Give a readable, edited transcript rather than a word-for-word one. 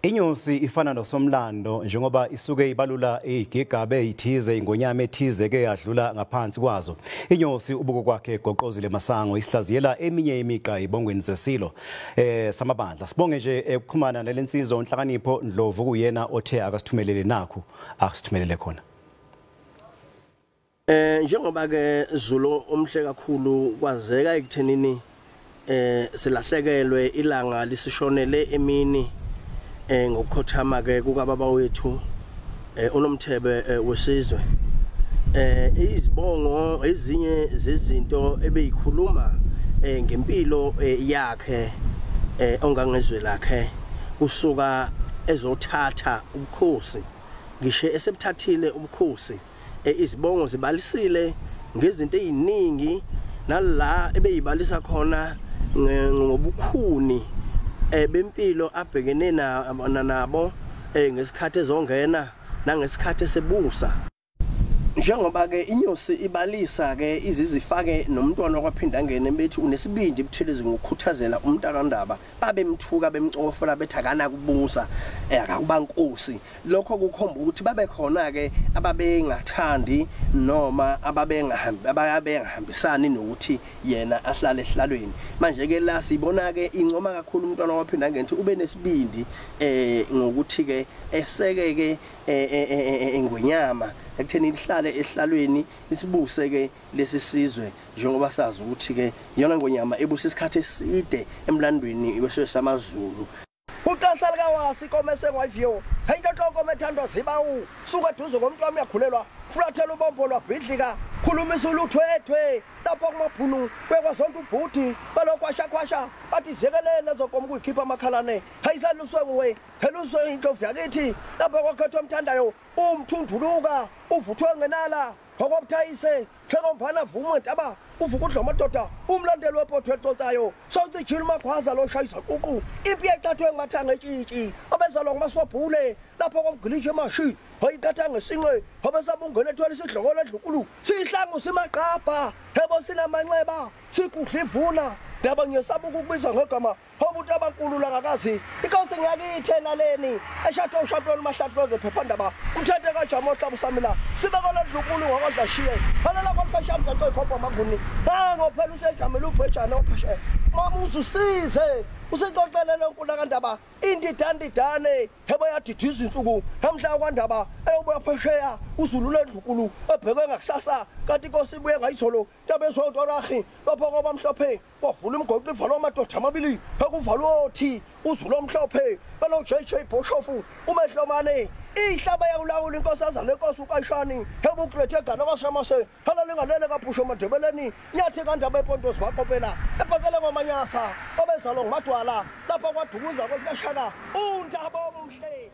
Inyosi ifana nosomlando njengoba isuke ibalula igigabe ezithize ingonyama ethize ke yadlula ngaphansi kwazo. Inyosi ubuko kwakhe Goqozile Masango isihlaziyela eminye imiqa ibongweni zesilo samabandla. Sibonge nje ukuxhumana nalensizwa uNhlakanipho Ndlovu kuyena othe akasithumelele nakho asithumelele khona. Njengoba ke Zulu omhle kakhulu kwazeka ekuthenini silahlekelwe ilanga lisishonele emini ngokukhothama ke kukababa wethu uNomthebe wesizwe. Izibongo ezinye zezinto ebeyikhuluma ngempilo yakhe ongangezwe lakhe kusuka ezothatha ubukhosi, ngisho esebuthathile ubukhosi. Izibongo zibalisile ngezinto eziningi nala ebeyibalisa khona ngobukhuni bempilo abhekene nabo ngesikhathi ezongena nangesikhathi esebusa. Njengoba ke inyosi ibalisa ke izizifake nomntwana kwaphinda ngene bethi unesibindi Buthelezi ngokukhuthazela umntakandaba, babemthuka bemcofela bethi akana kubusa akakuba nkosi. Lokho kukhomba ukuthi babe khona ke ababengathandi noma ababengahambisani nokuthi yena ahlale ehlalweni. Manje ke la sibona ke incoma kakhulu umntwana waphinda ngene ube nesibindi ngokuthi ke eseke ke engwenyama ekutheni ihlale ehlalweni isibuse ke lesi sizwe, njengoba sazi ukuthi ke iyona ngonyama ebusa isikhathi eside emlandweni wesizwe samaZulu. Uqasa likawasi inkomo esengwayivyo sayintohloko ethandwa zibawu suka eduze komntwana uyakhulelwa fulathela ubombo lwabhidlika khulumisa uluthwethwe lapho kumabhunu bekwazonke ubhuti balokwasha kwasha bathi zekelele zokomo kuyikhipha amakhalane hayisaluswe nguwe theluswe inhlovu yakithi lapho kwakhethwa umthandayo umthunduluka uvuthwe ngenala ngokwabthayise hlekombana vuma ntaba uvuka udla amadoda umlandeli wepotho econsayo socijile uMakhwaza lo shayisa ququ impi yeqathwe ngathanga etshitshi abezalwa ngumaswabhule lapho kwamgilishe emashi hayiqatha ngesinqe abesabungena ethwala isidloko ledlukulu sihlangu simaqabha hebo sinamanxeba sikudla ivuna ndaba ngiyesaba ukukubiza ngegama hobuthi abankulu langakazi inkosi ngiyakithi enaleni eshathe ushantweni mahlathi kwezephephandaba umthetho kaJama ohlabusamila sibekela dlukulu ngokodla shiye halela kwaphesha mgaqo ikhopha maguni nango phela usejamela ubhejana opheshe mama uzusize usixoxelele unkulu kandaba indidandidane hebo yadidiza insuku namhla kwandaba eyobuya phesheya uZulu ledlukulu ebheke ngakusasa kanti inkosi ibuye ngayitholo ntabezontorahi lapho kwabamhlophe wavula imgoqo ivalwa amadoda amabili ekuvalwa othi uZulu omhlophe belo JJ Boshofu umehlomane ihlaba yawulawula inkosazana enkosi uKashani hebo uGrethe egana kwaShamase halalingalele kaBhusho Madebeleni nyathi kandaba ePonto sibaqopela ebhatsele ngomanyasa obezalwa nguMadwala lapho kwadukuza kwesikashaka uNtaba omhle.